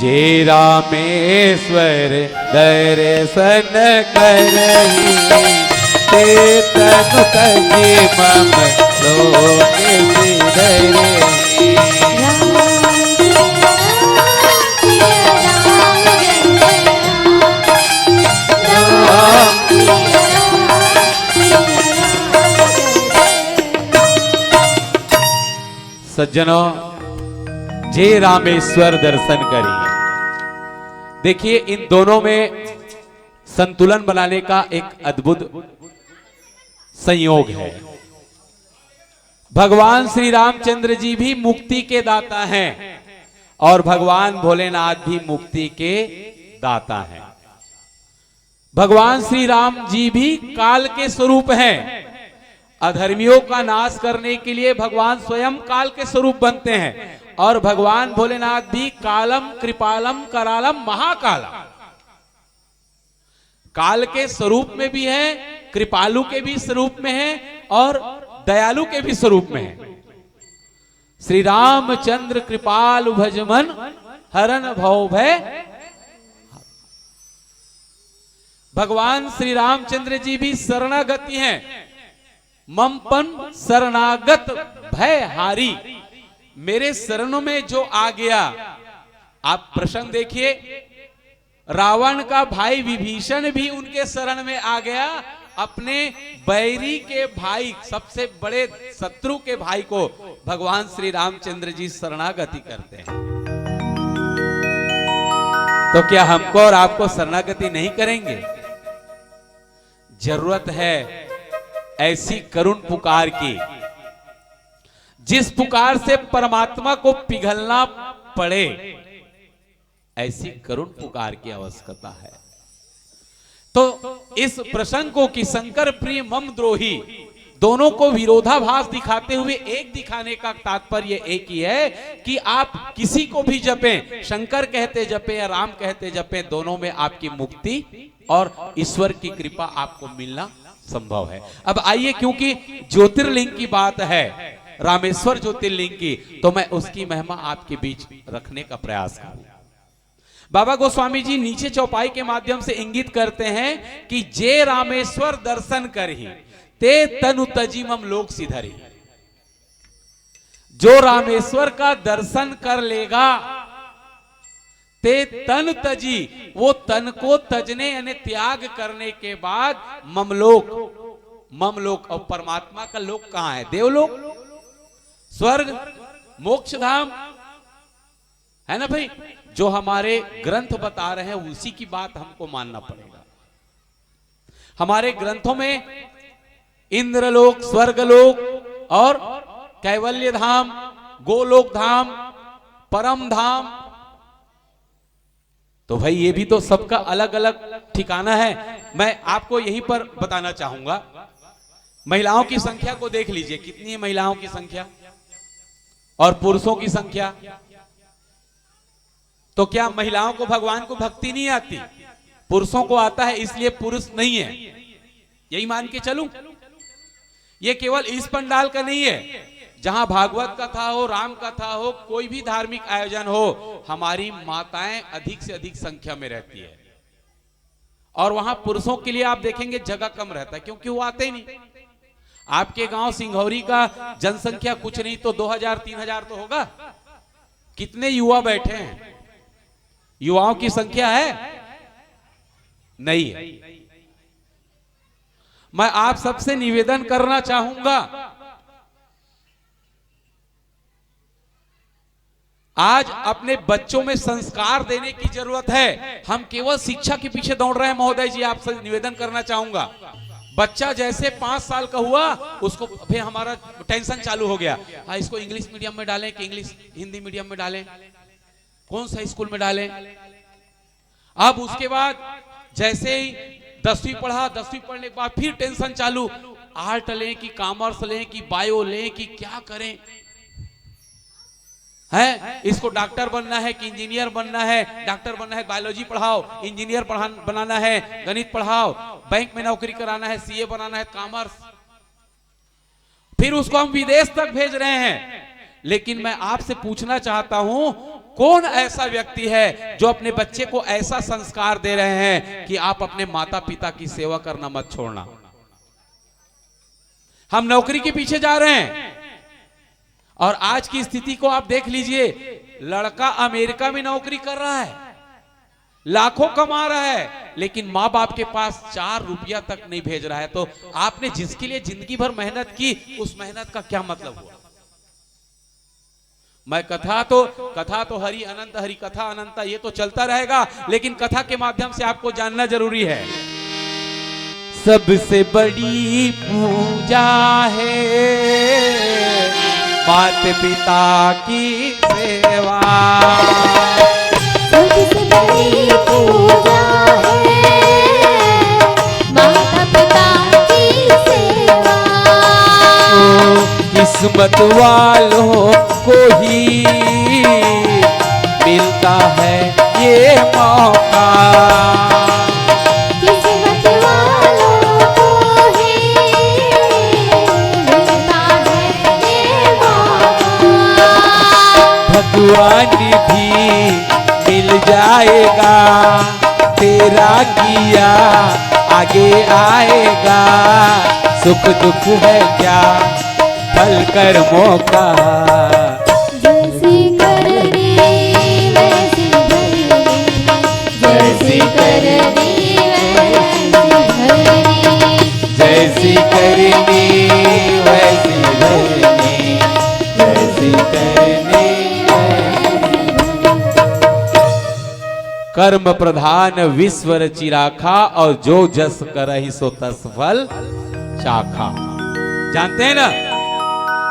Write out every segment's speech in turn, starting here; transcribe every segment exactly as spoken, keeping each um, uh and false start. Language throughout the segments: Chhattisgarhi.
जे रामेश्वर दर्शन करही, ते तनु तजि मम लोक सिधरही। सज्जनों, जे रामेश्वर दर्शन करी। देखिए, इन दोनों में संतुलन बनाने का एक अद्भुत संयोग है। भगवान श्री रामचंद्र जी भी मुक्ति के दाता हैं और भगवान भोलेनाथ भी मुक्ति के दाता हैं। भगवान श्री राम जी भी काल के स्वरूप हैं। अधर्मियों का नाश करने के लिए भगवान स्वयं काल के स्वरूप बनते हैं और भगवान भोलेनाथ भी कालम कृपालम करालम महाकालम। काल के स्वरूप में भी हैं, कृपालु के भी स्वरूप में हैं और दयालु के भी स्वरूप में हैं। श्री रामचंद्र कृपालु भजमन हरन भव भय। भगवान श्री रामचंद्र जी भी शरणागति हैं। मम पन शरणागत भय हारी, मेरे शरण में जो आ गया। आप प्रसंग देखिए, रावण का भाई विभीषण भी उनके शरण में आ गया। अपने बैरी के भाई, सबसे बड़े शत्रु के भाई को भगवान श्री रामचंद्र जी शरणागति करते हैं। तो क्या हमको और आपको शरणागति नहीं करेंगे? जरूरत है ऐसी करुण पुकार की, जिस पुकार से परमात्मा को पिघलना पड़े। ऐसी करुण पुकार की आवश्यकता है। तो इस प्रसंग को कि शंकर प्रिय मम द्रोही, दोनों को विरोधाभास दिखाते हुए एक दिखाने का तात्पर्य एक ही है कि आप किसी को भी जपें, शंकर कहते जपें या राम कहते जपें, दोनों में आपकी मुक्ति और ईश्वर की कृपा आपको मिलना संभव है। अब आइए, क्योंकि ज्योतिर्लिंग की बात है, रामेश्वर ज्योतिर्लिंग की, तो मैं उसकी महिमा आपके बीच रखने का प्रयास करूं। बाबा गोस्वामी जी नीचे चौपाई के माध्यम से इंगित करते हैं कि जे रामेश्वर दर्शन करही, ते तनु तजी मम लोक सिधरही। जो रामेश्वर का दर्शन कर लेगा, ते तन तजी, वो तन को तजने यानी त्याग करने के बाद ममलोक, ममलोक और परमात्मा का लोक कहाँ है? देवलोक, स्वर्ग, मोक्ष धाम, है ना भाई? जो हमारे ग्रंथ बता रहे हैं, उसी की बात हमको मानना पड़ेगा। हमारे ग्रंथों में इंद्रलोक, स्वर्गलोक और कैवल्य धाम, गोलोक धाम, परम धाम, तो भाई, ये भी तो सबका अलग-अलग ठिकाना है। मैं आपको यहीं पर बताना चाहूंगा, महिलाओं की संख्या को देख लीजिए, कितनी है महिलाओं की संख्या और पुरुषों की संख्या। तो क्या महिलाओं को भगवान को भक्ति नहीं आती? पुरुषों को आता है, इसलिए पुरुष नहीं है, यही मान के चलूं? ये केवल इस पंडाल का नहीं है, जहां भागवत कथा हो, राम कथा हो, कोई भी धार्मिक आयोजन हो, हमारी माताएं अधिक से अधिक संख्या में रहती है। और वहां पुरुषों के लिए आप देखेंगे, जगह कम रहता है, क्योंकि वो आते ही नहीं। आपके गांव सिंघौरी का जनसंख्या कुछ नहीं तो दो हजार, तीन हजार तो होगा। कितने युवा बैठे हैं? युवाओं की संख्या है? नहीं है। मैं आप सबसे निवेदन करना चाहूंगा, आज अपने बच्चों में संस्कार देने की जरूरत है। हम केवल शिक्षा के पीछे दौड़ रहे हैं महोदय जी, आपसे निवेदन करना चाहूंगा। बच्चा जैसे पांच साल का हुआ, उसको फिर हमारा टेंशन चालू हो गया। हाँ, इसको इंग्लिश मीडियम में डालें कि इंग्लिश, हिंदी मीडियम में डालें, कौन सा स्कूल में डालें? अब उसके बाद जैसे ही दसवीं पढ़ा, दसवीं पढ़ने के बाद फिर टेंशन चालू, आर्ट लें कि कॉमर्स लें कि बायो लें कि क्या करें, हैं? इसको डॉक्टर बनना है कि इंजीनियर बनना है? डॉक्टर बनना है, बायोलॉजी पढ़ाओ, इंजीनियर पढ़ा-, बनाना है, गणित पढ़ाओ, बैंक में नौकरी कराना है, सीए बनाना है, कॉमर्स। फिर उसको हम विदेश तक भेज रहे हैं। लेकिन मैं आपसे पूछना चाहता हूं, कौन ऐसा व्यक्ति है जो अपने बच्चे को ऐसा संस्कार दे रहे हैं कि आप अपने माता पिता की सेवा करना मत छोड़ना? हम नौकरी के पीछे जा रहे हैं। और आज की स्थिति को आप देख लीजिए, लड़का अमेरिका में नौकरी कर रहा है, लाखों कमा रहा है, लेकिन माँ बाप के पास चार रुपया तक नहीं भेज रहा है। तो आपने जिसके लिए जिंदगी भर मेहनत की, उस मेहनत का क्या मतलब हुआ? मैं कथा तो, कथा तो हरि अनंत, हरि कथा अनंता, ये तो चलता रहेगा, लेकिन कथा के माध्यम से आपको जानना जरूरी है। सबसे बड़ी पूजा है माता पिता की सेवा। सबसे बड़ी पूजा है माता पिता की सेवा। किस्मत वालों को ही मिलता है ये मौका। किस्मत वालों को ही मिलता है ये मौका। भगवान भी मिल जाएगा, तेरा किया आगे आएगा। सुख दुख है क्या फल कर्मों का। जैसी करनी वैसी भरनी, जैसी करनी वैसी भरनी, जैसी करनी वैसी भरनी, जैसी करनी वैसी भरनी। कर्म प्रधान विश्व रचि राखा, और जो जस करहि सो तस फल चाखा। जानते हैं ना,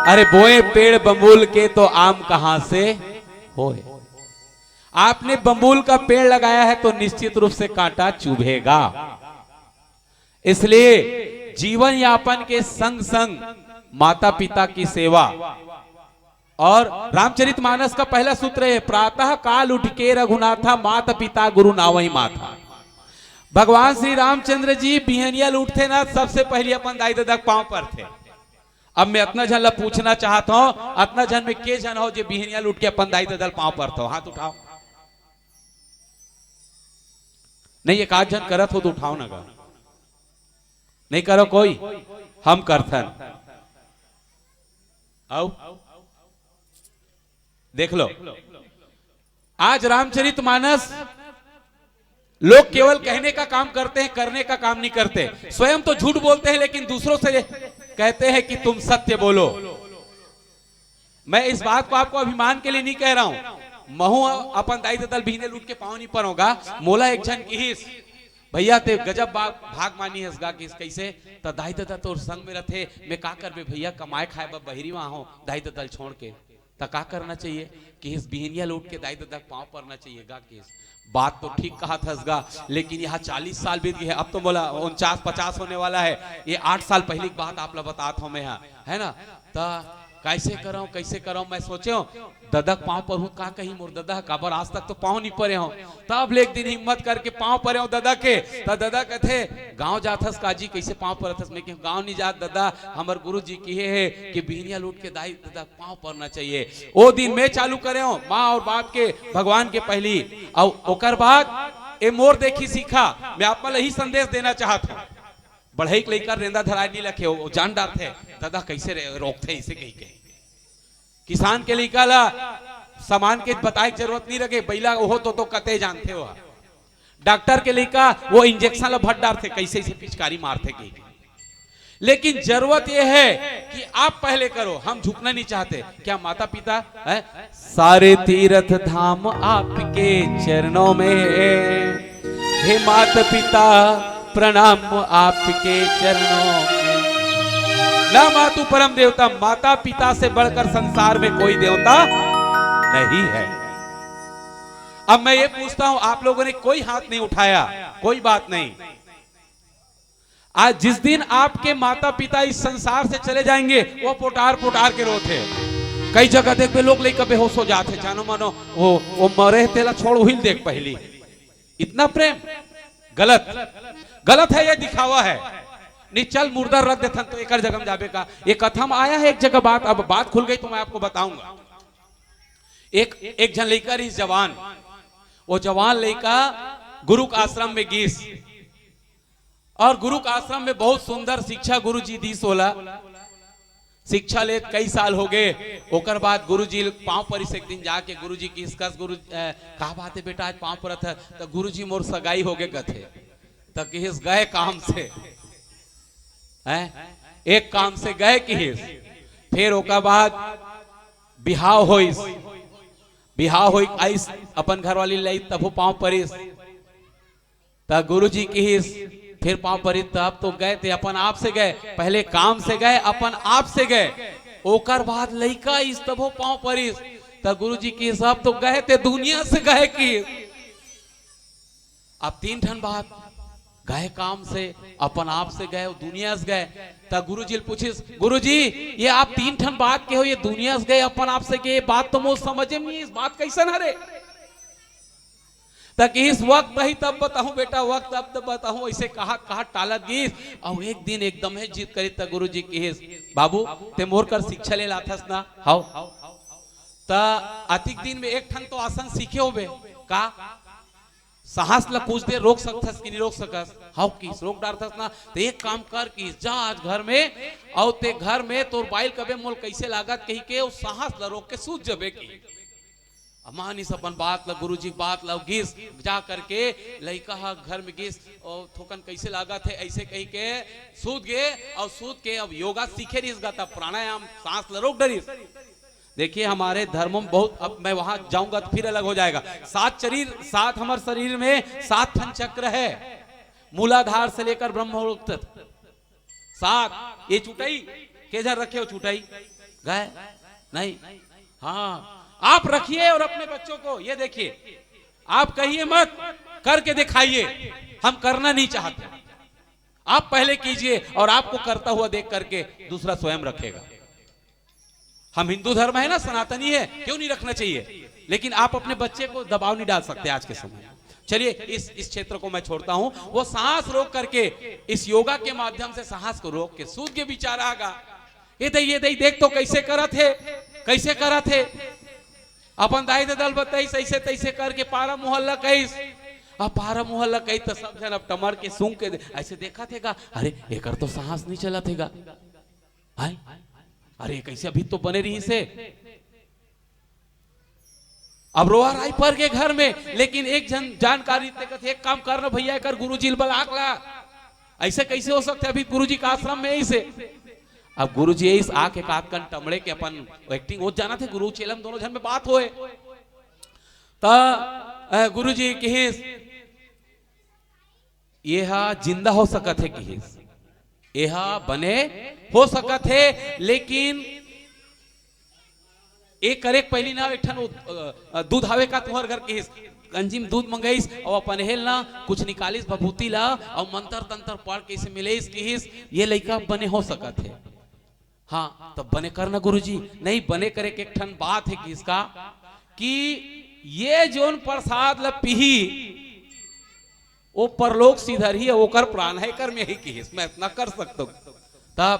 अरे बोए पेड़ बबूल के तो आम कहां से होए। आपने बबूल का पेड़ लगाया है तो निश्चित रूप से कांटा चुभेगा। इसलिए जीवन यापन के संग संग माता पिता की सेवा। और रामचरितमानस का पहला सूत्र है, प्रातः काल उठ के रघुनाथा, मात पिता गुरु नावहि माथा। भगवान श्री रामचंद्र जी बिहनिया ल उठथे ना, सबसे पहले अपन दाई ददा के पांव परथे। अब मैं अतना झन ला पूछना चाहत हूं, अतना झन में के झन हो जे बिहनिया ल उठ के अपन दाई ददा ल पांव परथो? हाथ उठाओ। नहीं, एक आध झन करत हो तो उठाओ ना गा। नहीं करो कोई, हम करथन। आओ, देख लो, आज रामचरितमानस, लोग केवल कहने का काम करते हैं, करने का काम नहीं करते। स्वयं तो झूठ बोलते हैं, लेकिन दूसरों से कहते हैं कि तुम सत्य बोलो। मैं इस बात को आपको अभिमान के लिए नहीं कह रहा हूं। महू अपन दाई ददा ल बिहने ल उठ के पांव नहीं परों गा। मोला एक झन किहिस, "भैया, ते गजब बा-, भाग मानी हस गा।" किहिस, "कैसे?" "त दाई ददा तोर संग में रथे, मैं का करबे भैया, कमाए खाए बर बहिरी म आहों दाई ददा ल छोड़ के।" "त का करना चाहिए?" किहिस, "बिहनिया ल उठ के दाई ददा के पांव परना चाहिए गा।" किहिस, "बात तो ठीक कहत हस गा, लेकिन यहां चालीस साल बीत गए हैं, अब तो मोला उनचास पचास होने वाला है, ये आठ साल पहली की बात आप ला बतात हूं मैं, हां, है ना? त कैसे करंव, कैसे करंव, मैं सोचेंव, ददा के पांव परहूं, का कही मोर ददा, काबर आज तक तो पांव नहीं परे हों।" तब ले एक दिन हिम्मत करके पांव परेंव ददा के, त ददा कथे, "गांव जात हस का जी, कैसे पांव परत हस?" मैं कहेंव, "गांव नहीं जात ददा, हमर गुरु जी किहे हे कि बिहनिया ल उठ के दाई ददा पांव परना चाहिए।" ओ दिन मैं चालू करेंव माँ और बाप के, भगवान के पहली, अउ ओकर बाद ए मोर देखी सीखा। मैं आप मन ल यही संदेश देना चाहत हूं। बढ़ई के लइका रेंदा धराए नहीं लखे, ओ जान डारथे, ददा कैसे रे-, रोकथे इसे कही के। किसान के लइका ला सामान के बताए के जरूरत नहीं रखे, बइला ओहो तो, तो कते जानथे ओहा। डॉक्टर के लइका वो इंजेक्शन ला भर डारथे, कैसे इसे पिचकारी मारथे कही के। लेकिन जरूरत यह है कि आप पहले करो, हम झुकना नहीं चाहते। क्या माता पिता है? सारे तीर्थ धाम आपके चरणों में, हे माता पिता प्रणाम आपके चरणों में। ना मातु परम देवता, माता पिता से बढ़कर संसार में कोई देवता नहीं है। अब मैं ये पूछता हूं, आप लोगों ने कोई हाथ नहीं उठाया, कोई बात नहीं। आज जिस दिन आपके माता पिता इस संसार से चले जाएंगे, वो पोटार पोटार के रोथे। कई जगह देखबे, लोग लइका बेहोश हो जाथे, जानो मानो वो, वो मरे हे, तेला छोड़, उहिल देख पहली। इतना प्रेम? गलत, गलत है, ये दिखावा है। नहीं, चल मुर्दा रख देथन तो एकर जगह में जाबे का। ये कथा में आया है एक जगह बात, अब बात खुल गई तो मैं आपको बताऊंगा। एक एक झन लइका रहिस जवान। वो जवान लइका गुरु के आश्रम में गिस और गुरु के आश्रम में बहुत सुंदर शिक्षा गुरु जी दीस ओला। शिक्षा लेत कई साल हो गए। ओकर बाद गुरु जी पाँव परिस एक दिन जाके। गुरु जी किहिस, "कस गुरु, अ, का बात है बेटा, आज पाँव परत है?" तो गुरु जी, "मोर सगाई हो गए," कथे। तो किहिस, "गए काम से।" हैं? एक काम से गए किहिस। फिर ओकर बाद बिहाव होइस। बिहाव होई आइस, अपन घरवाली लई, तभो पाँव परिस। त गुरुजी किहिस, फिर पाँव परिस, त अब तो गए थे, अपन आप से गए, पहले काम से गए, अपन आप से गए, ओकर बाद लइका आइस, तभो पाँव परिस। त गुरुजी किहिस, अब तो गए थे, दुनिया से गए किहिस। अब तीन ठन बात, गए काम से, अपन आप से गए, दुनिया से गए। त गुरुजी ल पूछिस, "गुरुजी, ये आप तीन ठन बात कहे हो, ये दुनिया से गए, अपन आप से गए, ये बात तो मोर समझे में नहीं, इस बात कैसन हरे?" त किहिस, "वक्त ही तब बताहूं बेटा, वक्त अब तब बताहूं।" ऐसे कहत कहत टालत गिस। अउ एक दिन एकदम हे जिद करिस त गुरुजी किहिस, "बाबू, ते मोर कर शिक्षा ले लाथस ना?" "हव।" "त अतिक दिन में एक ठन तो आसन सीखे होबे का? सांस ला कुछ देर रोक सकथस कि नहीं रोक सकस?" "हव" किहिस, "रोक डारथस ना?" "त एक काम कर" किहिस, "जा आज घर में, अउ ते घर में तोर बाई ल कबे मोल कैसे लागत कहि के, वो सांस ला रोक के सूत जबे" किहिस। अब मानिस अपन बात ला, गुरुजी के बात ला, गिस, जा करके लइका ह घर में गिस, "अउ थोकन कैसे लागत हे?" ऐसे कहि के सूत गे, अउ सूत के अब योगा सीखे रहिस गा, तब प्राणायाम, सांस ला रोक डरिस। देखिए, हमारे धर्मों में बहुत, अब मैं वहां जाऊंगा तो फिर अलग हो जाएगा। सात शरीर, सात हमारे शरीर में सात ठन चक्र है, मूलाधार से लेकर ब्रह्म मुहूर्त तक। सात, ये चुटाई, के झन रखे हो चुटाई? गए? नहीं। हाँ, आप रखिए और अपने बच्चों को, ये देखिए, आप कहिए मत, करके दिखाइए, हम करना नहीं चाहते। आप पहले कीजिए और आपको करता हुआ देख करके दूसरा स्वयं रखेगा। हम हिंदू धर्म है ना, सनातनी है, क्यों नहीं रखना चाहिए? लेकिन आप अपने बच्चे को दबाव नहीं डाल सकते आज के समय। चलिए, इस इस क्षेत्र को मैं छोड़ता हूं। वो सांस रोक करके, इस योगा के माध्यम से सांस को रोक के सूत के विचार आगा, "ये दई, ये दई, देख तो कैसे करत हे, कैसे करत हे।" अपन दाई ददा ल बताइस, ऐसे तैसे करके पारा मोहल्ला कहिस। अब पारा मोहल्ला कहिस त सब झन अब टमर के सूंघ के दे-, ऐसे देखत हे गा, "अरे, एकर तो सांस नहीं चलत हे गा।" हैं? "अरे, कैसे अभी तो बने रहिस हे।" अब रोआ राई पर गे घर में, लेकिन एक झन जानकारी ते कथे, "एक काम कर ना भैया, एकर गुरुजी ल बला के ला।" "ऐसे कैसे हो सकथे, अभी गुरुजी का आश्रम में आइस हे।" अब गुरुजी आइस, आके कातकन टमड़े के अपन एक्टिंग हो जाना थे, गुरु चेला में दोनों झन में बात होए। त, अ, गुरुजी किहिस, "ये हा जिंदा हो सकत हे," किहिस, "ये हा बने हो सकत हे, लेकिन ए करे के पहिली ना एक ठन वो, अ, अ, दूध हावे का तुंहर घर?" किहिस। गंजी में दूध मंगाइस अउ अपन हेल ना कुछ निकालिस भभूति ला अउ मंतर तंतर पढ़ के इसे मिलेस, किहिस, "ये लइका बने हो सकत हे।" "हाँ, तब बने करना गुरुजी।" "नहीं, बने करे के एक ठन बात हे," किहिस, "का?" "कि ये जोन प्रसाद ला पीही, वो परलोक सिधरही, ओकर प्राण हे कर में ही," किहिस, "मैं इतना कर सकता हूँ।" तब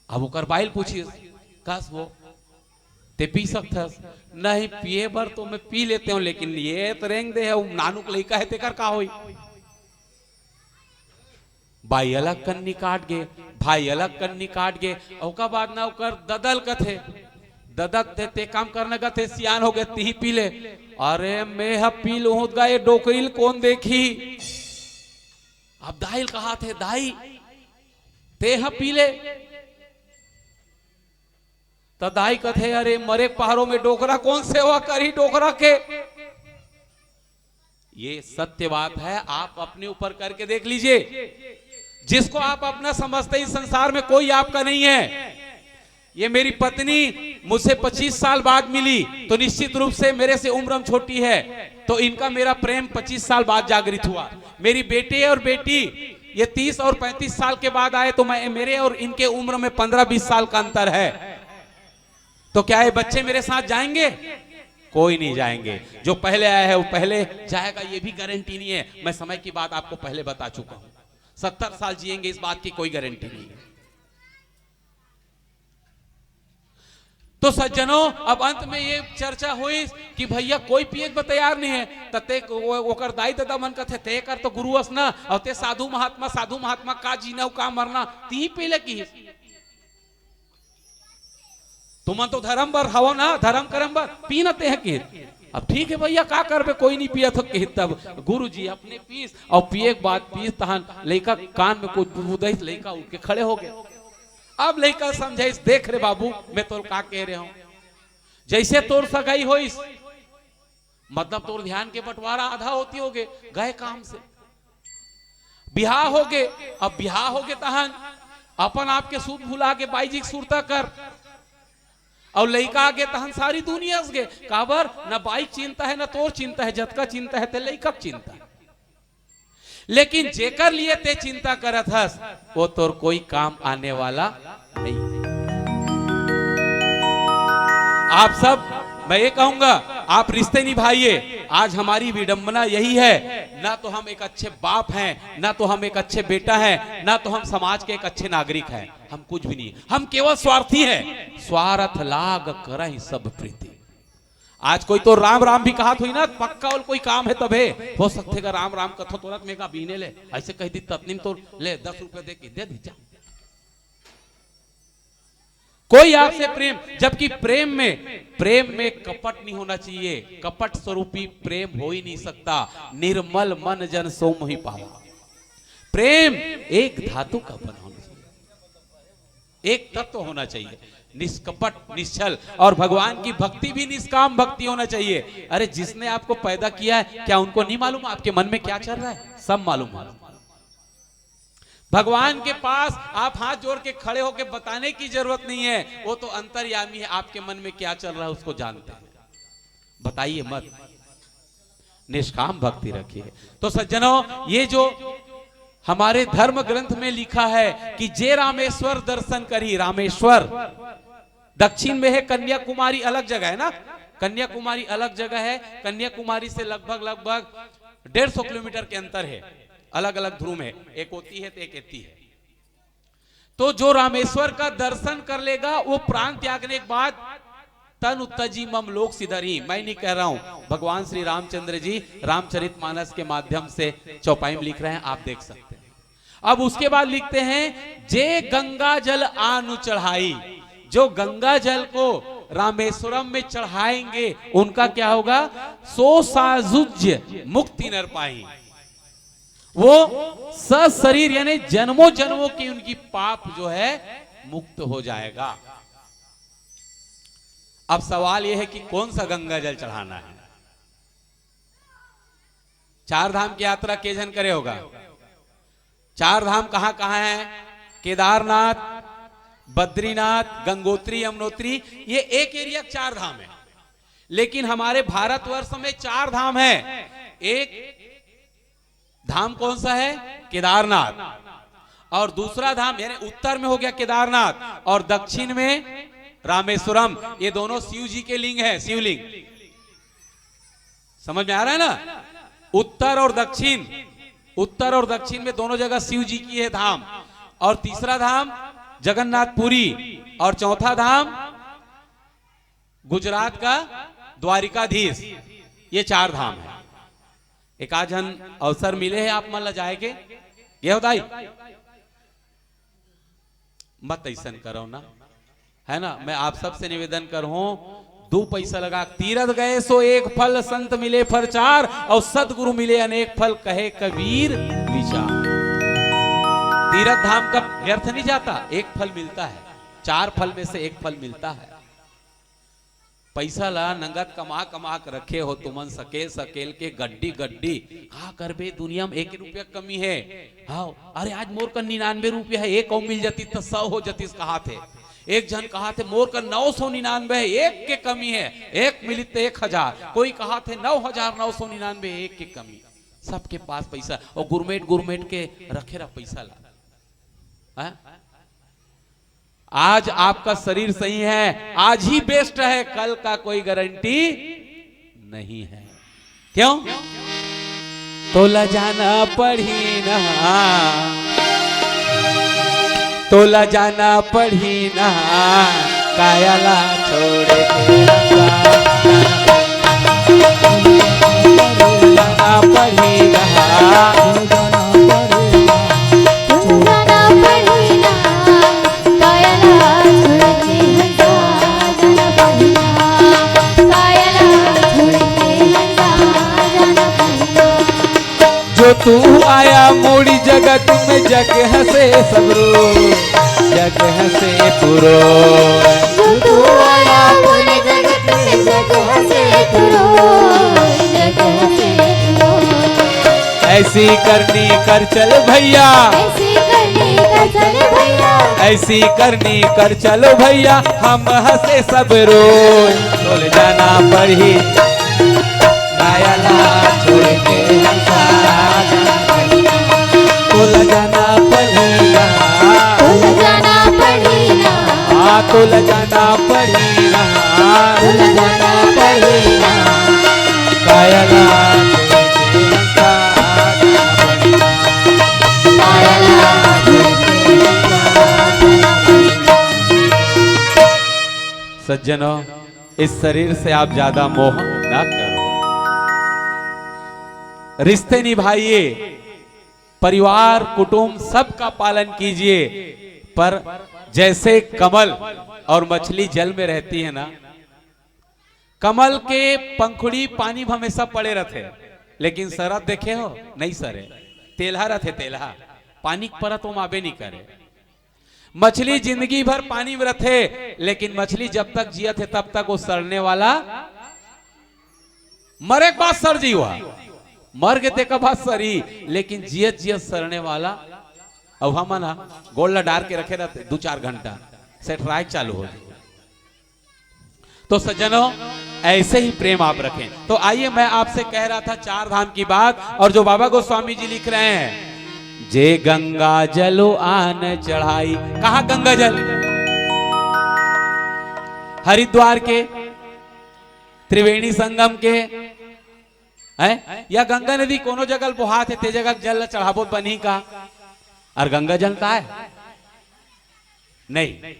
अब ओकर बाई ल पूछिस, "कस वो, ते पी सकथस?" "नहीं, पिए बर तो मैं पी लेते हूँ, लेकिन ये तो रेंग दे हे, वो नानुक लइका हे, तेकर का होई?" बाई अलग कन्नी काट गे, भाई अलग कन्नी काट गे। ओकर बाद ना ओकर ददा ल कथे, "ददा, ते, ते काम करना कथे, सियान हो गे, तिही पी ले।" "अरे, मैं ह पी लूहूं गा, ये डोकरी ल कोन देखही?" अब दाई ल कहाथे, "दाई, ते ह पी ले।" त दाई कथे, "अरे, मरे के पहाड़ों में डोकरा कौन सेवा करही डोकरा के?" ये सत्य बात है, आप अपने ऊपर करके देख लीजिए। जिसको आप अपना समझते हैं, इस संसार में कोई आपका नहीं है। ये मेरी पत्नी मुझसे पच्चीस साल बाद मिली, तो निश्चित रूप से मेरे से उम्र में छोटी है, तो इनका मेरा प्रेम पच्चीस साल बाद जागृत हुआ। मेरी बेटे और बेटी ये तीस और पैंतीस साल के बाद आए, तो मैं, मेरे और इनके उम्र में पन्द्रह बीस साल का अंतर है। तो क्या ये बच्चे मेरे साथ जाएंगे? कोई नहीं जाएंगे। जो पहले आया है वो पहले जाएगा, ये भी गारंटी नहीं है। मैं समय की बात आपको पहले बता चुका हूं, सत्तर साल जिएंगे, इस बात की कोई गारंटी नहीं है। तो सज्जनों, अब अंत में ये चर्चा होइस कि भैया कोई पिए बर तैयार नहीं है, त ते ओ-, ओकर दाई ददा मन कथे, "ते कर तो गुरु अस ना, अउ ते साधु महात्मा, साधु महात्मा का जीना अउ का मरना, तिही पी ले," किहिस। तुमन तो धर्म बर हवो ना, धर्म करम बर, पी न तेह के। अब ठीक है भैया, का करबे, कोई नहीं पियत हो के। तब गुरुजी अपने पीस, अउ पिए के बाद पीस तहन लइका कान में कुछ बुदइस, लइका उठ के खड़े हो गए। अब लइका समझाइस, "देख रे बाबू, मैं तोर का कह रहे हूं, जैसे तोर सगाई होइस, मतलब तोर ध्यान के बंटवारा आधा होती होगे, गए काम से, बिहाव होगे, अब बिहाव होगे तहन अपन आप के सुध भुला के बाई जी के सुरता कर, अउ लइका आगे तहन सारी दुनिया गे, काबर न बाई के चिंता है, न तोर चिंता है, जतका चिंता है ते लइका के चिंता है।" लेकिन जेकर लिए ते चिंता करत हस, वो तोर कोई काम आने वाला नहीं। आप सब, मैं ये कहूंगा, आप रिश्ते निभाइए। आज हमारी विडंबना यही है, ना तो हम एक अच्छे बाप हैं, ना तो हम एक अच्छे बेटा हैं, ना तो हम समाज के एक अच्छे नागरिक हैं। हम कुछ भी नहीं, हम केवल स्वार्थी हैं। "स्वार्थ लाग करहि सब प्रीति।" आज कोई तो राम राम भी कहात होई ना, पक्का ओला कोई काम है तभे। हो सकथे गा राम राम कथो तोरत में का बीने ले, ऐसे कह दी ततनी में तो ले दस रुपया दे के दे दी जा। कोई आपसे प्रेम, जबकि प्रेम में, प्रेम में कपट नहीं होना चाहिए। कपट स्वरूपी प्रेम हो ही नहीं सकता। "निर्मल मन जन सो मोहि पावा।" प्रेम एक धातु का बना होना चाहिए, एक तत्व होना चाहिए, निष्कपट, निश्छल। और भगवान की भक्ति भी निष्काम भक्ति होना चाहिए। अरे, जिसने आपको पैदा किया है, क्या उनको नहीं मालूम आपके मन में क्या चल रहा है? सब मालूम है। भगवान के पास आप हाथ जोड़ के खड़े होके बताने की जरूरत नहीं है, वो तो अंतर्यामी है, आपके मन में क्या चल रहा है उसको जानते हैं। बताइए मत, निष्काम भक्ति रखिए। तो सज्जनों, ये जो हमारे धर्म ग्रंथ में लिखा है कि "जे रामेश्वर दर्शन करी", रामेश्वर दक्षिण में है, कन्याकुमारी अलग जगह है ना, कन्याकुमारी अलग जगह है, कन्याकुमारी से लगभग, लगभग डेढ़ सौ किलोमीटर के अंतर है, अलग अलग ध्रुव है, एक ओती है तो एक एती है। तो जो रामेश्वर का दर्शन कर लेगा, वो प्राण त्यागने के बाद "तन उत्तजी मम लोक सिधरी", मैं नहीं कह रहा हूं, भगवान श्री रामचंद्र जी रामचरितमानस के माध्यम से चौपाई में लिख रहे हैं, आप देख सकते हैं। अब उसके बाद लिखते हैं, "जे गंगा जल आनु चढ़ाई", जो गंगा जल को रामेश्वरम में चढ़ाएंगे, उनका क्या होगा? "सो सायुज्य मुक्ति नर पाई", वो सशरीर यानी जन्मों जन्मों की उनकी पाप जो है मुक्त हो जाएगा। अब सवाल यह है कि कौन सा गंगा जल चढ़ाना है? चार धाम की यात्रा के झन करे होगा? चार धाम कहां कहां है? केदारनाथ, बद्रीनाथ, गंगोत्री, यमुनोत्री, ये एक एरिया चार धाम है। लेकिन हमारे भारतवर्ष में चार धाम है। एक धाम कौन सा है? केदारनाथ। और दूसरा धाम, यानी उत्तर में हो गया केदारनाथ और दक्षिण में रामेश्वरम। ये दोनों शिव जी के लिंग है, शिवलिंग। समझ में आ रहा है ना? उत्तर और दक्षिण, उत्तर और दक्षिण में दोनों जगह शिव जी की है धाम। और तीसरा धाम जगन्नाथपुरी और चौथा धाम गुजरात का द्वारिकाधीश। ये चार धाम है। एक आध झन अवसर मिले है आप मन ला जाए के? ये हो दाई, मत ऐसन करो ना, है ना? मैं आप सबसे निवेदन करहूं, दू पैसा लगा, "तीरथ गए सो एक फल, संत मिले फल चार, और सतगुरु मिले अनेक फल, कहे कबीर विचार।" तीरथ धाम का व्यर्थ नहीं जाता, एक फल मिलता है, चार फल में से एक फल मिलता है। पैसा ला नंगत कमा कमा के रखे हो तुमन, सकेल सकेल के, गड्डी गड्डी। का करबे, दुनिया में एक रुपया कमी है। हाँ, अरे, आज मोर कर निन्यानवे रुपया है, एक और मिल जाती तो सौ हो जातीस, कहाथे। एक झन कहाथे, "मोर कर नौ सौ निन्यानवे है, एक के कमी है, एक मिली तो एक हजार।" कोई कहाथे, "नौ हजार नौ सौ निन्यानवे, एक के कमी।" सबके पास पैसा, और गुरमेट गुरमेट के रखे रहा पैसा ला। हाँ? आज आपका शरीर सही है, आज ही बेस्ट है, कल का कोई गारंटी नहीं है। क्यों? तोला जाना पढ़ी ना, तोला जाना पढ़ी ना, काया ला छोड़ के हंसा जाना पड़ही रहा। जो तू आया मोड़ी जगत में, जग हंसे सब रोए, जग हंसे तू रोए। जो तू आया मोड़ी जगत में, जग हंसे तू रोए, जग हंसे तू रोए। ऐसी करनी कर चल भैया, ऐसी करनी कर चल भैया, ऐसी करनी कर चलो भैया, हम हंसे सब रोए। तोल जाना पड़ही काया ला छोड़ के हंसा जाना पड़ही। तोल जाना पड़ही ना, तोल जाना पड़ही ना, हाँ, तोल जाना पड़ही ना, तोल जाना पड़ही ना। काया ला छोड़ के हंसा जाना पड़ही। सज्जनों, इस शरीर से आप ज्यादा मोह ना करो। रिश्ते निभाइए, परिवार, कुटुंब, सबका पालन कीजिए, पर जैसे कमल और मछली जल में रहती है ना, कमल के पंखुड़ी पानी में हमेशा पड़े रहते, लेकिन सरत देखे हो? नहीं सरे, तेलहा रहते, तेलहा, पानी के परत ओमा आबे नहीं करे। मछली जिंदगी भर पानी में रहते, लेकिन मछली जब तक जियत है तब तक वो सड़ने वाला, मरे के बाद सड़ जी हुआ, मर के तेकर बाद सरी, लेकिन जियत जियत सड़ने वाला। अब हमन ह गोड़ ला डार के रखे रहते दू चार घंटा, सेठराय चालू हो जाए। तो सज्जनों, ऐसे ही प्रेम आप रखें। तो आइए, मैं आपसे कह रहा था चार धाम की बात, और जो बाबा गोस्वामी जी लिख रहे हैं, जे गंगा जलो आन चढ़ाई। कहाँ गंगा जल? हरिद्वार के, त्रिवेणी संगम के, हैं? या गंगा नदी कोनो जगह बोहात है, ते जगह जल चढ़ाबो बनही का? और गंगा जल का है? नहीं।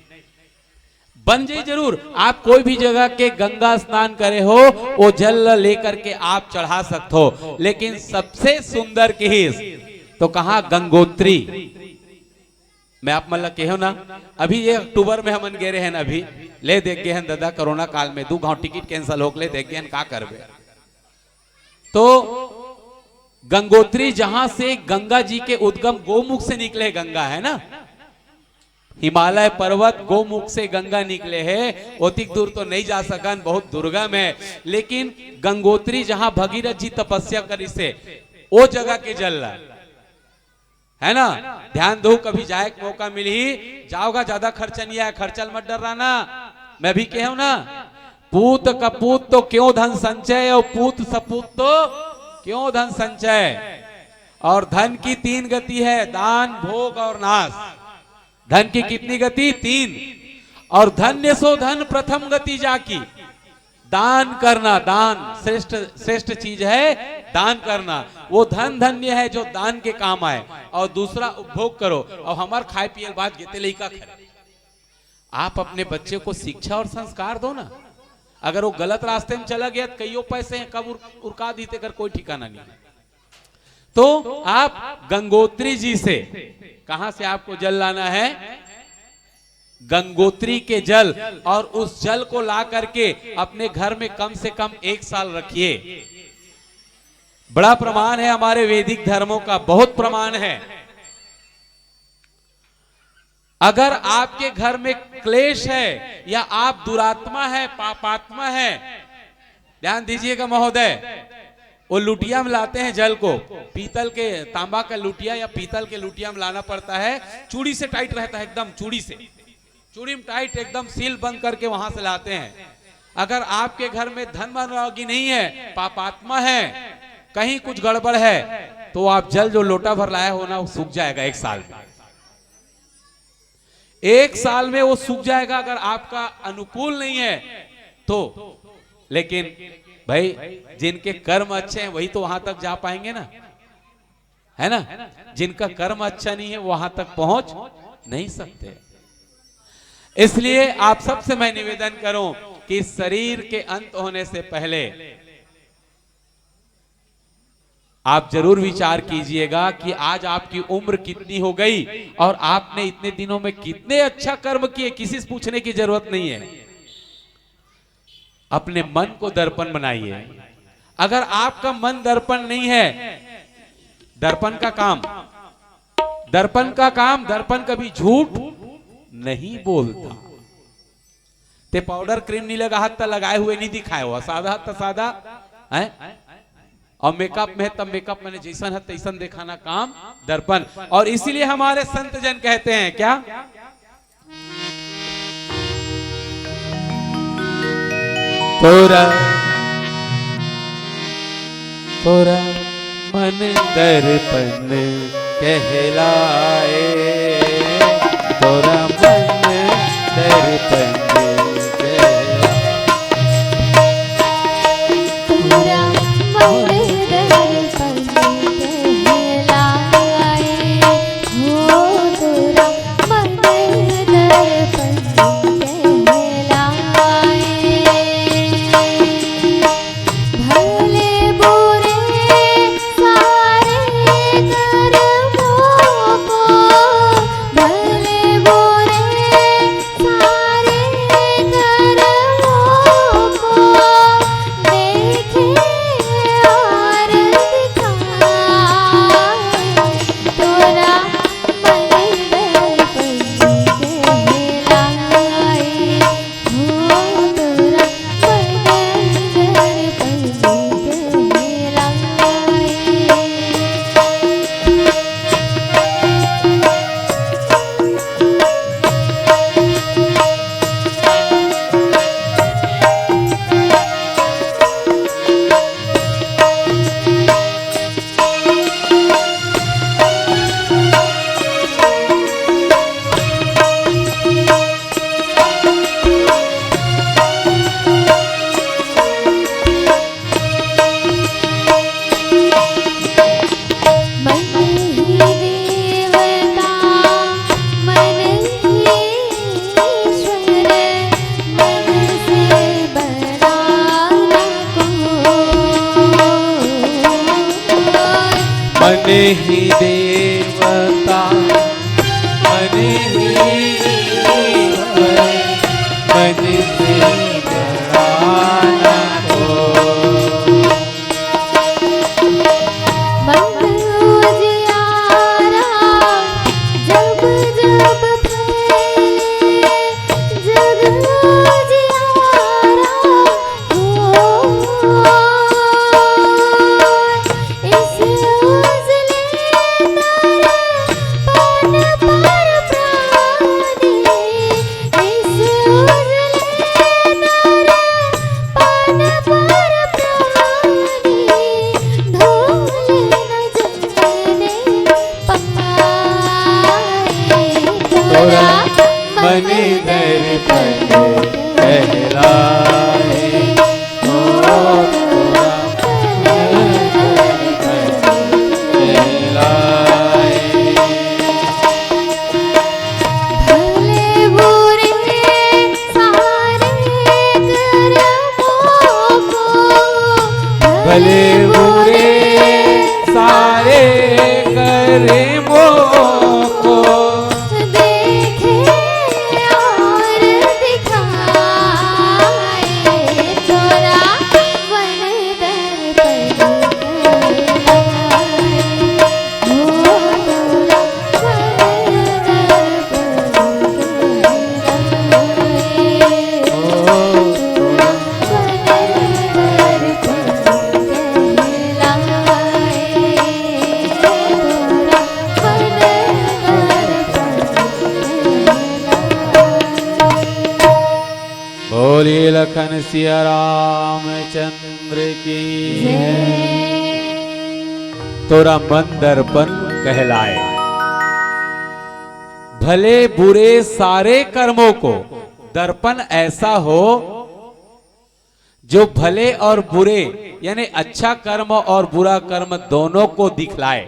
बन जाई जरूर। आप कोई भी जगह के गंगा स्नान करे हो, वो जल ल लेकर के आप चढ़ा सकते हो, लेकिन सबसे सुंदर किहिस तो कहाँ? गंगोत्री। मैं आप मन ल केहो ना, अभी ये अक्टूबर में हमन गे रहे हैं, अभी ले देख गए हैं दादा, कोरोना काल में दू घाव टिकट कैंसिल होके ले देख गए हैं, का करबे। तो गंगोत्री, जहां से गंगा जी के उद्गम, गोमुख से निकले गंगा है ना, हिमालय पर्वत गोमुख से गंगा निकले है। ओतिक दूर तो नहीं जा सकन, बहुत दुर्गम है, लेकिन गंगोत्री, जहां भगीरथ जी तपस्या करिस हे, ओ जगह के जल ला, है ना, ध्यान दो, कभी जाए के मौका मिलही, जाओगा, ज्यादा खर्चा नहीं आए, खर्चा ल मत डर्राना। मैं भी केहेंव ना, पूत कपूत तो क्यों धन संचय, और पूत सपूत तो क्यों धन संचय। और धन की तीन गति है, दान, भोग और नाश। धन की कितनी गति? तीन। और धन्य सो धन प्रथम गति जाकी। दान करना, दान श्रेष्ठ, श्रेष्ठ चीज है दान करना। वो धन धन्य है जो दान के काम आए, और दूसरा उपभोग करो। और हमार खाए पिए के बाद गेते लइका खा। आप अपने बच्चे को शिक्षा और संस्कार दो ना। अगर वो गलत रास्ते में चला गया तो कईयो पैसे हैं, कब उर, उरका दी, तेकर कोई ठिकाना नहीं। तो आप गंगोत्री जी से, कहां से आपको जल लाना है? गंगोत्री के जल, और उस जल को ला करके अपने घर में कम से कम एक साल रखिए। बड़ा प्रमाण है हमारे वैदिक धर्मों का, बहुत प्रमाण है। अगर आपके घर में क्लेश है या आप दुरात्मा है, पापात्मा है, ध्यान दीजिएगा महोदय, वो लुटिया में लाते हैं जल को, पीतल के, तांबा का लुटिया या पीतल के लुटिया में लाना पड़ता है, चूड़ी से टाइट रहता है एकदम, चूड़ी से, चूड़ी में टाइट एकदम सील बंद करके वहां से लाते हैं। अगर आपके घर में धन भागी नहीं है, पापात्मा है, कहीं कुछ गड़बड़ है, तो आप जल जो लोटा भर लाए हो ना, वो सूख जाएगा एक साल में। एक साल में वो सूख जाएगा अगर आपका अनुकूल नहीं है तो। लेकिन भाई, जिनके कर्म अच्छे हैं वही तो वहां तक जा पाएंगे ना, है ना? जिनका कर्म अच्छा नहीं है वहां तक पहुंच नहीं सकते। इसलिए आप सबसे मैं निवेदन करूं कि शरीर के अंत होने से पहले आप जरूर विचार कीजिएगा कि आज आपकी उम्र कितनी हो गई और आपने इतने दिनों में कितने अच्छा कर्म किए। किसी से पूछने की जरूरत नहीं है। अपने मन को दर्पण बनाइए। अगर आपका मन दर्पण नहीं है, दर्पण का काम, दर्पण का काम, दर्पण कभी झूठ नहीं बोलता। ते पाउडर क्रीम नहीं लगा हस त लगाए हुए नहीं दिखाए हो, सादा हस त सादा है। और मेकअप में है तब मेकअप, मैंने जैसन है तैसन दिखाना काम दर्पण। और इसीलिए हमारे संत जन कहते हैं क्या, तोरा तोरा मन दर्पण कहलाए, तोरा मन दर्पण कहलाए। तोरा मन दर्पण कहलाए, हो तोरा मन दर्पण कहलाए। भले बुरे सारे कर्मों को, भले बुरे सारे कर्मों को देखे और दिखाए। तोरा मन दर्पण कहलाए। मन ही देवता, मन ही ईश्वर, मन से बड़ा न कोई। मन ही देवता, मन ही ईश्वर, मन से बड़ा न कोई। मन उजियारा जब जब फैले, जग उजियारा हो। इस उजले दर्पण पर प्राणी, इस उजले दर्पण पर प्राणी, धूल न जाने पाए। तोरा मन दर्पण कहलाए। भले बुरे सारे कर्मों को, भले बुरे सारे कर्मों को देखे और दिखाए। तोरा मन दर्पण कहलाए, हो तोरा मन दर्पण कहलाए, हो तोरा मन दर्पण कहलाए। बोलिए लखन सिया रामचंद्र की। तोरा मन दर्पण कहलाए। भले बुरे सारे कर्मों को दर्पण ऐसा हो जो भले और बुरे, यानी अच्छा कर्म और बुरा कर्म दोनों को दिखलाए।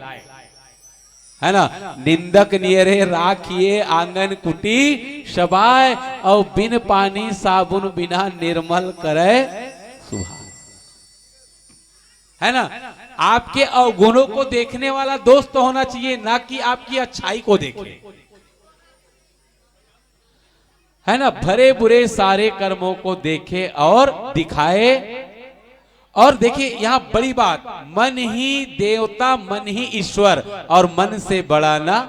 है ना? निंदक नियरे राखिए आंगन कुटी सबाय, और बिन पानी साबुन बिना निर्मल करे सुभाय। है ना? आपके अवगुणों को देखने वाला दोस्त होना चाहिए, ना कि आपकी अच्छाई को देखे। है ना? भरे बुरे सारे कर्मों को देखे और दिखाए। और देखिए, यहां बड़ी बात, मन ही देवता, मन ही ईश्वर, और मन से बड़ा ना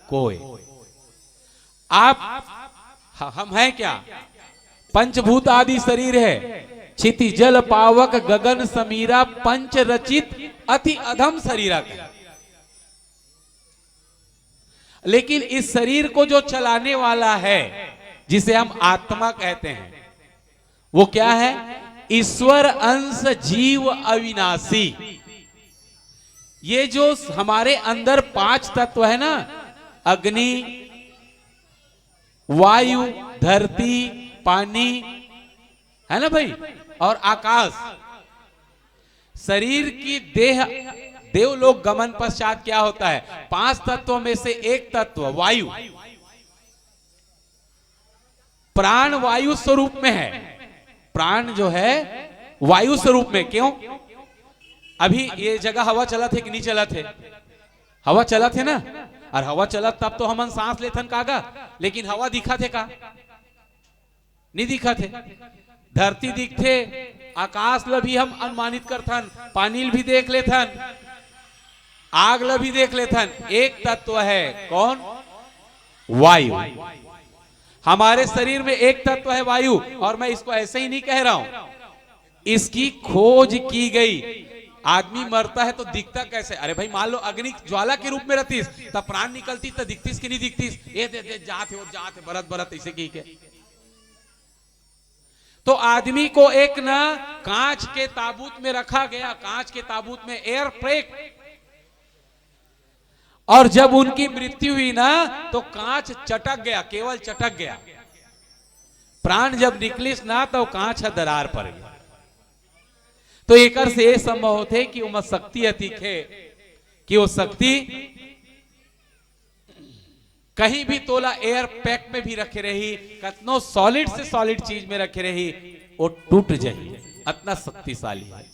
कोई। आप, ह-, हम हैं क्या? पंचभूत आदि शरीर है, क्षिति जल पावक गगन समीरा, पंच रचित अति अधम शरीरा कहे। लेकिन इस शरीर को जो चलाने वाला है, जिसे हम आत्मा कहते हैं, वो क्या है? ईश्वर अंश जीव अविनाशी। ये जो हमारे अंदर पांच तत्व है ना, अग्नि, वायु, धरती, पानी, है ना भाई, और आकाश, शरीर की देह, देवलोक गमन पश्चात क्या होता है? पांच तत्वों में से एक तत्व वायु, प्राण वायु स्वरूप में है। प्राण जो है वायु स्वरूप में। क्यों? अभी ये जगह हवा चलत हे कि नहीं चलत हे? हवा चलत हे ना। और हवा चलत तब तो हमन सांस लेथन कागा, लेकिन हवा दिखत हे का? नहीं दिखत हे। धरती दिखथे, आकाश ल भी हम अनुमानित करथन, पानी ल भी देख लेथन, आग ल भी देख लेथन। एक तत्व है, कौन? वायु। हमारे शरीर में एक तत्व है वायु, और मैं इसको ऐसे ही नहीं कह रहा हूं, इसकी खोज की गई। आदमी मरता है तो दिखता कैसे? अरे भाई, मान लो अग्नि ज्वाला के रूप में रहतीस, तब प्राण निकलती, तब दिखतीस कि नहीं दिखतीस? ये दे, दे, जात है, वो जात है, बरत बरत ऐसे की के। तो आदमी को एक ना कांच के ताबूत में रखा गया, कांच के ताबूत में, एयर पैक। और जब उनकी मृत्यु हुई ना, तो कांच चटक गया, केवल चटक गया। प्राण जब निकलिस ना, तो कांच ह दरार पड़ गया। तो एकर से ये संभव होथे कि ओमा शक्ति अतिक हे, कि वो शक्ति कहीं भी तोला एयर पैक में भी रखे रही, कतनो सॉलिड से सॉलिड चीज में रखे रही, वो टूट जाही, अतना शक्तिशाली है।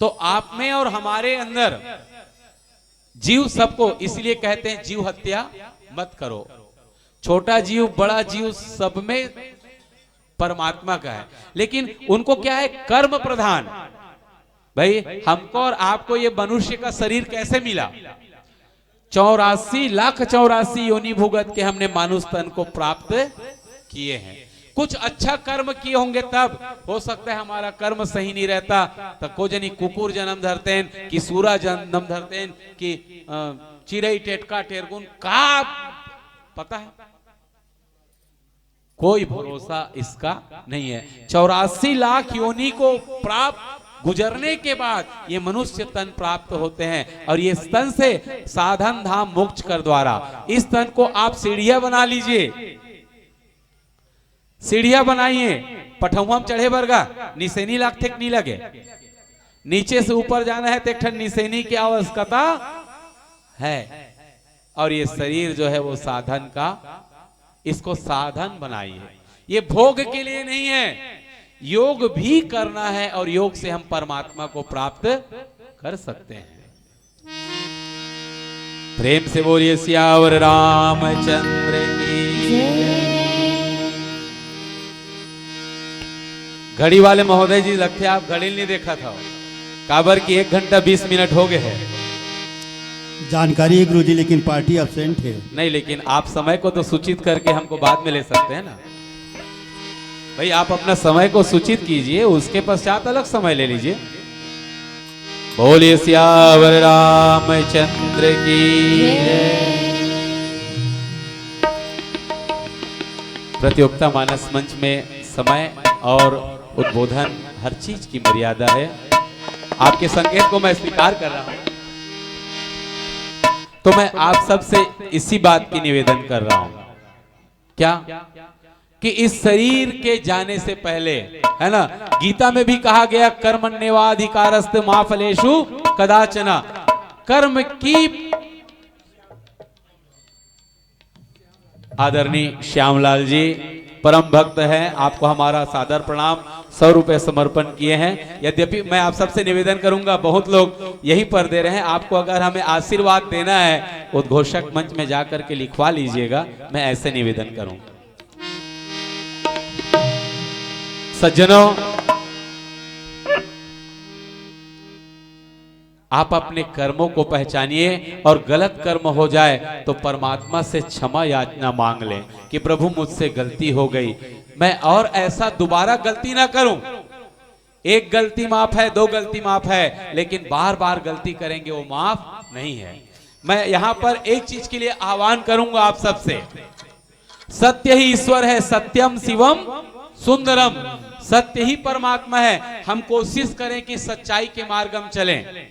तो आप में और हमारे अंदर जीव सबको, इसलिए कहते हैं जीव हत्या मत करो। छोटा जीव, बड़ा जीव, सब में परमात्मा का है, लेकिन उनको क्या है, कर्म प्रधान। भाई, हमको और आपको ये मनुष्य का शरीर कैसे मिला? चौरासी लाख चौरासी योनि भुगत के हमने मानुष तन को प्राप्त किए हैं। कुछ अच्छा कर्म किए होंगे तब, हो सकता है हमारा कर्म सही नहीं रहता, तो को जनी कुकुर जन्म धरतेन, कि सूरा जन्म धरतेन, कि, अ, चिरई, टेटका, टेरगुन, का पता है? कोई भरोसा इसका नहीं है। चौरासी लाख योनि को प्राप्त, गुजरने के बाद ये मनुष्य तन प्राप्त होते हैं, और ये तन से साधन धाम मोक्ष कर द्वारा। इस तन को आप सीढ़िया बना लीजिए, सीढ़िया बनाइए, पठौआ म चढ़े बर गा, निसेनी लागथे कि नहीं लगे? नीचे से ऊपर जाना है तो एक ठन निसेनी की आवश्यकता है। और ये शरीर जो है वो साधन का, इसको साधन बनाइए। ये भोग के लिए नहीं है, योग भी करना है और योग से हम परमात्मा को प्राप्त कर सकते हैं। प्रेम से बोलिए सियावर रामचंद्र की। घड़ी वाले महोदय जी, लगथे आप घड़ी नहीं देखा था, काबर कि एक घंटा बीस मिनट हो गए हैं। जानकारी है गुरुजी, लेकिन पार्टी एब्सेंट है। नहीं, लेकिन आप समय को तो सूचित करके हमको बाद में ले सकते हैं ना। भाई, आप अपना समय को सूचित कीजिए, उसके पश्चात अलग समय ले लीजिए। बोलिए सियावर रामचंद्र की। प्रतियोगिता मानस मंच में समय और उद्बोधन, हर चीज की मर्यादा है। आपके संकेत को मैं स्वीकार कर रहा हूं। तो मैं आप सबसे इसी बात की निवेदन कर रहा हूं, क्या, कि इस शरीर के जाने से पहले, है ना, गीता में भी कहा गया, कर्मण्येवाधिकारस्ते मा फलेषु कदाचन। कर्म की आदरणीय श्यामलाल जी परम भक्त हैं, आपको हमारा सादर प्रणाम। सौ रुपए समर्पण किए हैं। यद्यपि मैं आप सबसे निवेदन करूंगा, बहुत लोग यहीं पर दे रहे हैं, आपको अगर हमें आशीर्वाद देना है, उद्घोषक मंच में जाकर के लिखवा लीजिएगा, मैं ऐसे निवेदन करूंगा। सज्जनों, आप अपने कर्मों को पहचानिए और गलत कर्म हो जाए तो परमात्मा से क्षमा याचना मांग लें कि प्रभु, मुझसे गलती हो गई, मैं और ऐसा दोबारा गलती ना करूं। एक गलती माफ है, दो गलती माफ है, लेकिन बार बार गलती करेंगे, वो माफ नहीं है। मैं यहां पर एक चीज के लिए आह्वान करूंगा आप सबसे, सत्य ही ईश्वर है, सत्यम शिवम सुंदरम। सत्य ही परमात्मा है। हम कोशिश करें कि सच्चाई के मार्ग हम चलें।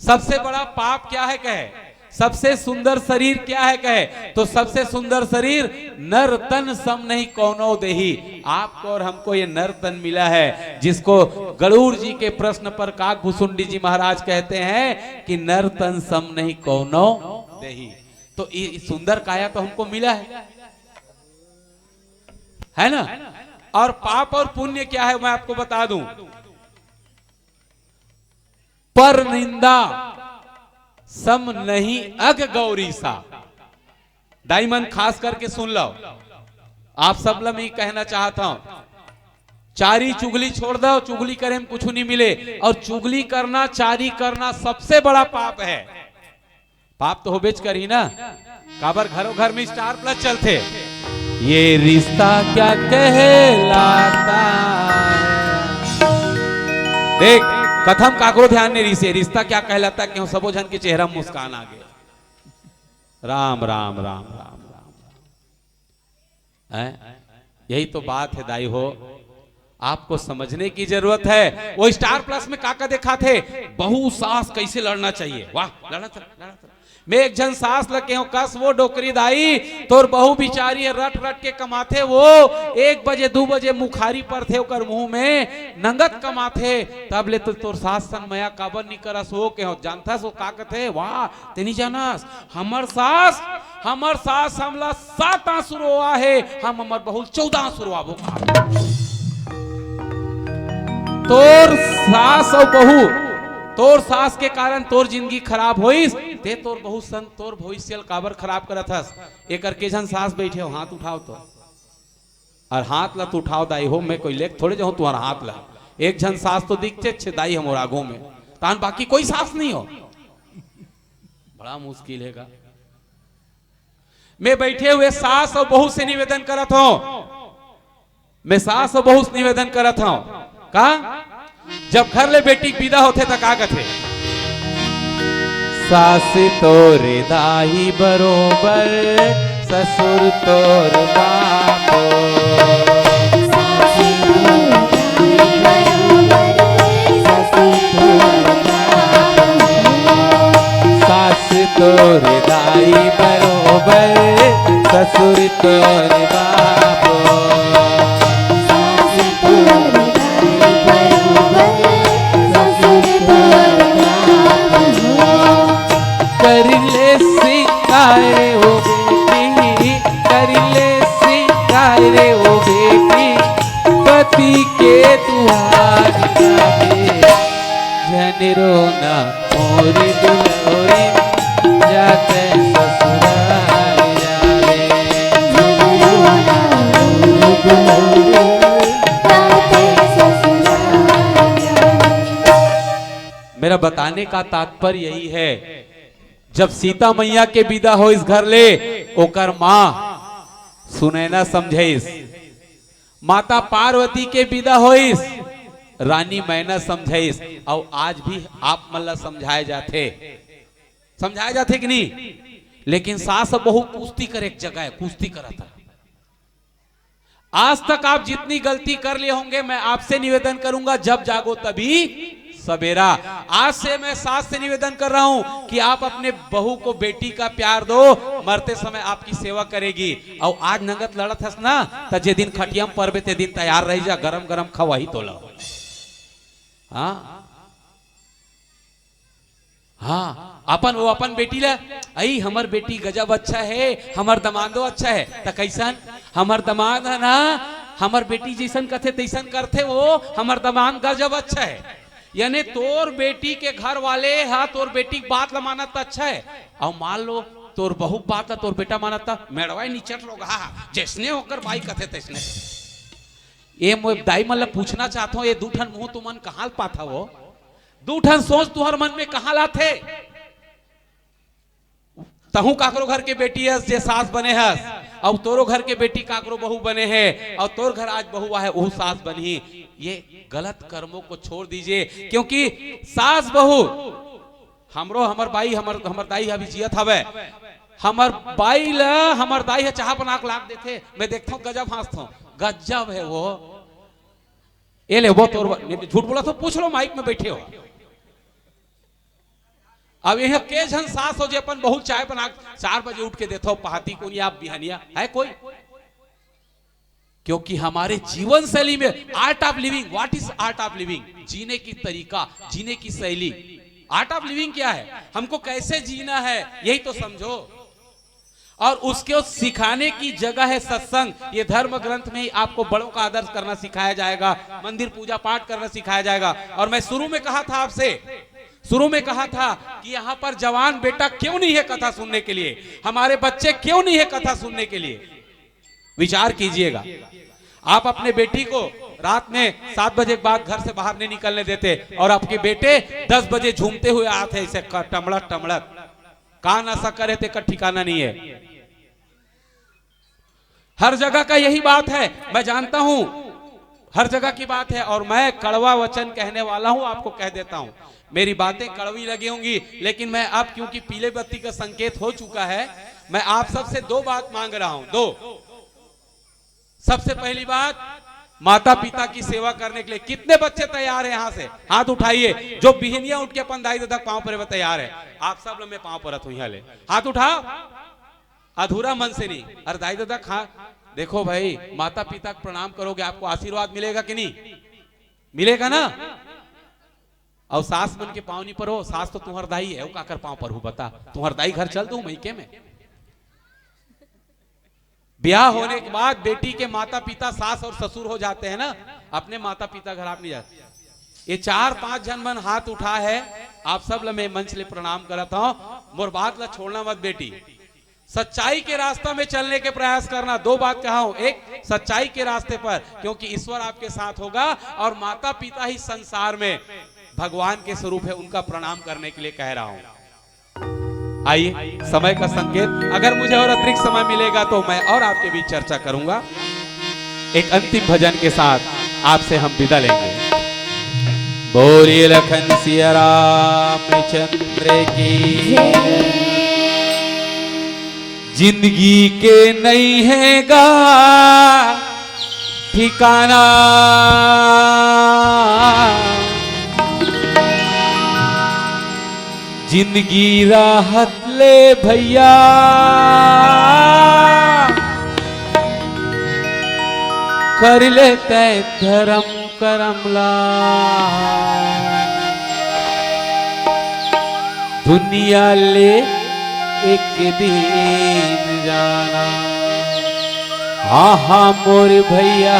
सबसे बड़ा पाप क्या है कहे, सबसे सुंदर शरीर क्या है कहे, तो सबसे सुंदर शरीर नर तन सम नहीं कौनो देही। आपको और हमको ये नर तन मिला है, जिसको गरुड़ जी के प्रश्न पर काकभुसुंडी जी महाराज कहते हैं कि नर तन सम नहीं कौनो देही। तो ये सुंदर काया तो हमको मिला है, है ना? और पाप और पुण्य क्या है, मैं आपको बता दूं। पर निंदा सम नहीं अघ गौरीसा। दाई मन, खास करके सुन लो, आप सब ला मैं कहना चाहता हूं, चारी चुगली छोड़ दो, चुगली करे में कुछ नहीं मिले। और चुगली करना, चारी करना सबसे बड़ा पाप है। पाप तो होबेच करही ना, काबर घरों घर में स्टार प्लस चलथे। ये रिश्ता क्या कहलाता है। देख, कथम काकरो ध्यान नहीं रिसे, रिश्ता क्या कहलाता है, क्यों सबो झन के चेहरा में मुस्कान आ गए। राम, राम, राम, राम, राम, राम। हैं? यही तो बात है दाई हो, आपको समझने की जरूरत है। वो स्टार प्लस में का का दिखाथे, बहू सास कैसे लड़ना चाहिए। वाह, लड़ा था, लड़ा था। मैं एक झन सास ल केहों, कस वो डोकरी दाई, तोर बहू बिचारी है, रट रट के कमाथे वो, एक बजे दू बजे मुखारी परथे ओकर मुंह में, नंगत कमाथे, तब ले तो तोर सास सन मया काबर नी करस हो केहों। जानथस वो का कथे? वाह, तेनी जानस, हमर सास, हमर सास हमला सात आंसू रोवा हे, हम हमर बहू ल चौदह आंसू रोवाबो। तोर सास अउ बहू, तोर सास के कारण तोर जिंदगी खराब होइस, ते तोर बहू सन तोर भविष्य ल काबर खराब करत हस? एकर के झन सास बैठे हो, हाथ उठाओ तो। और हाथ ला तो उठाओ दाई हो, मैं कोई लेके थोड़े जाऊं तुम्हारा हाथ ला। एक झन सास तो दिखथे अच्छे दाई हमर आगू में, तान बाकी कोई सास नहीं हो। बड़ा मुश्किल है का। मैं बैठे हुए सास और बहू से निवेदन करत हूं, मैं सास और बहू से निवेदन करत हूं, का जब घर ले बेटी के विदा होथे त का कथे? सास तोर दाई बरोबर, ससुर तोर बापो। सास तोर दाई बरोबर, ससुर तोर बापो। कर ले सिंगार ओ बेटी, कर ले सिंगार ओ बेटी, पति के दुआर जाबे। झन रोना मोर दुलौरी, जाते ससुराल जाबे। मेरा बताने का तात्पर्य यही है, जब सीता मैया के विदा होइस घर ले, ओकर माँ सुनैना समझाइस, माता पार्वती के विदा होइस, रानी मैना समझाइस, अउ आज भी आप मन ला समझाए जाथे, समझाए जाथे कि नहीं? लेकिन सास अउ बहू कुश्ती करे के जगह है, कुश्ती करत है। आज तक आप जितनी गलती कर लिए होंगे, मैं आपसे निवेदन करूंगा, जब जागो तभी सवेरा। आज से मैं सास से निवेदन कर रहा हूं कि आप अपने बहू को बेटी का प्यार दो, मरते समय आपकी सेवा करेगी। और आज नंगत लड़त हस ना, त जे दिन खटिया में परबे, ते दिन तैयार रह जा, गरम गरम खवाही तोला। हाँ, हाँ, अपन, वो अपन बेटी ला अई, हमर बेटी गजब अच्छा है, हमर दमांदो अच्छा है। त कैसन? हमर दमांद है ना, हमर बेटी जैसन कथे तैसन करथे वो, हमर दमांद गजब अच्छा है। यानी तोर बेटी के घर वाले हा तोर बेटी के बात ला मानत त अच्छा है, और मान लो तोर बहू के बात ला तोर बेटा मानत त मेड़वा ही निचट लोग हा, जैसने ओकर बाई कथे तैसने। ये मैं दाई मन ला पूछना चाहत हूँ, ये दू ठन मुंह तुमन कहाँ ल पाथा हो? दू ठन सोच तुहर मन में कहाँ लाथे? तहू काकरो घर के बेटी हस जे सास बने हस, और तोरो घर के बेटी काकरो बहू बने है, और तोर घर आज बहू आहे, वो सास बनही। ये गलत कर्मों को छोड़ दीजिए, क्योंकि सास बहू, हमरो, हमर बाई, हमर, हमर दाई अभी जियत हवे, हमर बाई ला हमर दाई ह चाह बना के लाग देथे, मैं देखथों गजब हाँसथों, गजब है वो। ये ले वो तोर, नहीं, झूठ बोला तो पूछ लो, माइक में बैठे हो। अब यह के झन सास हो जे अपन बहू चाय बना के चार बजे उठ के देथो, पहाती कोन या बिहनिया है कोई? क्योंकि हमारे जीवन शैली में, art of living, what is art of living? जीने की तरीका, जीने की शैली। Art of living क्या है? हमको कैसे जीना है, यही तो समझो। और उसको सिखाने की जगह है सत्संग। ये धर्म ग्रंथ में ही आपको बड़ों का आदर करना सिखाया जाएगा, मंदिर पूजा पाठ करना सिखाया जाएगा। और मैं शुरू में कहा था आपसे, शुरू में कहा था कि यहाँ पर जवान बेटा क्यों नहीं है कथा सुनने के लिए, हमारे बच्चे क्यों नहीं है कथा सुनने के लिए। विचार कीजिएगा, आप अपने बेटी को रात में सात बजे के बाद घर से बाहर नहीं निकलने देते, और आपके बेटे दस बजे झूमते हुए आते हैं ऐसे क-, टमड़त टमड़त। का नशा करे तेकर ठिकाना नहीं है। हर जगह का यही बात है, मैं जानता हूं, हर जगह की बात है। और मैं कड़वा वचन कहने वाला हूं, आपको कह देता हूं, मेरी बातें कड़वी लगी होंगी, लेकिन मैं अब, क्योंकि पीले बत्ती का संकेत हो चुका है, मैं आप सबसे दो बात मांग रहा हूं, दो। सबसे पहली बात, माता पिता की सेवा करने के लिए कितने बच्चे तैयार हैं? यहां से हाथ उठाइए, जो बिहनिया उठ के अपन दाई ददा के पांव परे बर तैयार है। आप सब लोग मैं पांव परत हूं, यहां ले हाथ उठाओ। अधूरा मन से नहीं। अरे दाई ददा, खा, देखो भाई, माता पिता को प्रणाम करोगे, आपको आशीर्वाद मिलेगा कि नहीं? मिलेगा ना? और सास मन के पांव नहीं परो, सास तो तुम्हार दाई है, वो काकर पांव परहू बता? तुम्हार दाई घर चल दू मइके में। ब्याह होने के बाद बेटी के माता पिता, सास और ससुर हो जाते हैं ना, अपने माता पिता घर आप नहीं जाते। ये चार पांच झन मन हाथ उठा है, आप सब ल मैं मंच ले प्रणाम करत हूं। मोर बात ला छोड़ना मत बेटी, सच्चाई के रास्ता में चलने के प्रयास करना। दो बात कहा हूं, एक सच्चाई के रास्ते पर, क्योंकि ईश्वर आपके साथ होगा, और माता पिता ही संसार में भगवान के स्वरूप है, उनका प्रणाम करने के लिए कह रहा हूं। आइए, समय का संकेत, अगर मुझे और अतिरिक्त समय मिलेगा तो मैं और आपके बीच चर्चा करूंगा। एक अंतिम भजन के साथ आपसे हम विदा लेंगे। बोलिए लखन सिया रामचंद्र की। जिंदगी के नहीं है गा ठिकाना, जिंदगी राहत ले भैया, कर ले तैं धर्म करम ला। दुनिया ले एक दिन जाना। हाँ हाँ मोर भैया,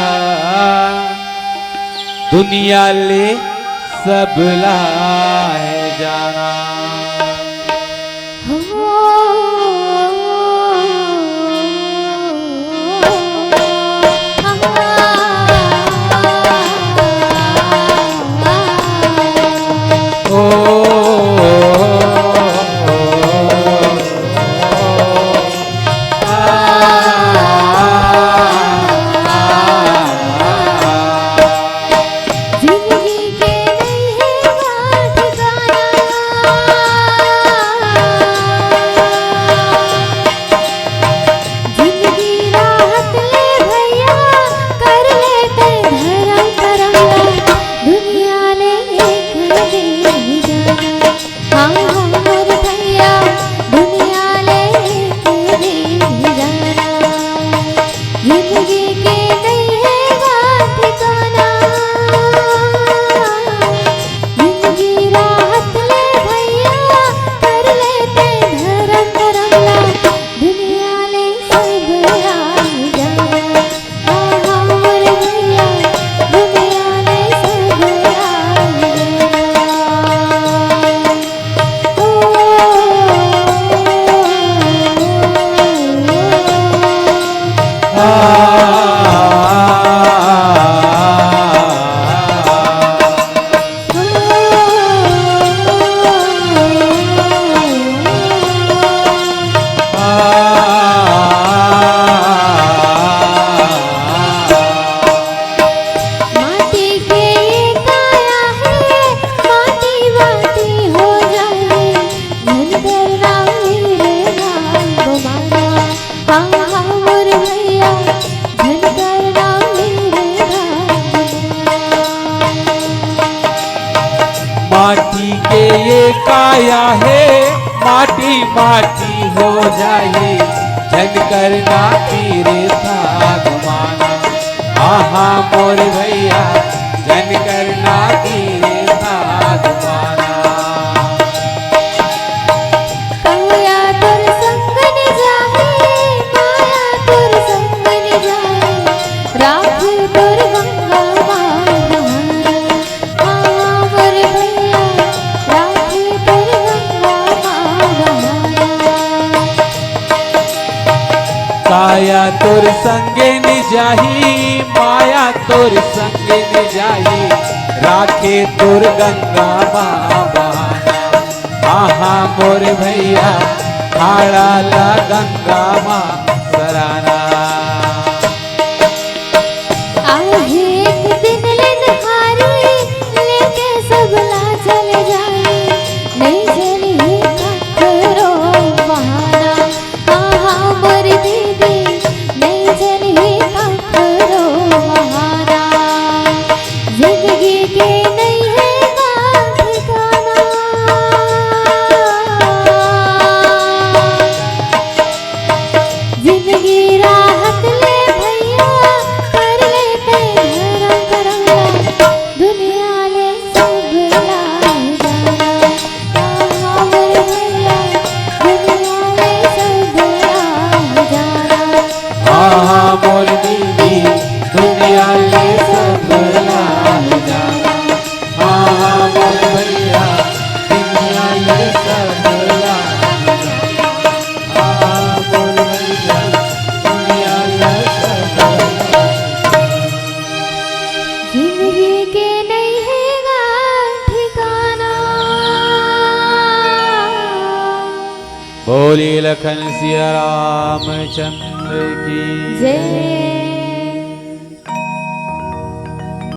दुनिया ले सबला है जाना। काया हे माटी माटी हो जाही, झन करना पीरे था गुमाना। आहा मोर भैया, झन करना पीरे था गुमाना। काया तोर संग न जाही, माया तोर संग न जाही, राखे तोर गंगा माँ बहाना। हाँ, मोर भैया, राखे तोर गंगा माँ बहाना। काया तोर संगे नि जाही, माया तोर संगे नि जाही, राखे तोर गंगा माँ बहाना। आहा मोर भैया, खाड़ा ला गंगा माँ सराना। आहे एक दिन ले नहारी, लेके सबला चले जाई, नहीं चली कखरो बहाना। आहा मोर दीदी, नहीं चली कखरो बहाना। जिंदगी के नहीं है ना ठिकाना। जिंदगी राहत ले भैया, कर ले ते धरम करम ला, दुनिया ले सब ला जाना। हाँ, मोर भैया, दुनिया ले सब ला जाना। हाँ, हाँ, मोर दीदी, दुनिया ले सब ला जाना। हाँ, हाँ, मोर भैया, दुनिया ले सब ला जाना। हाँ, हाँ, मोर भैया, दुनिया ले सब ला जाना। जिंदगी के नहीं है गा ठिकाना। बोली लखन सिया रामचंद्र की जय।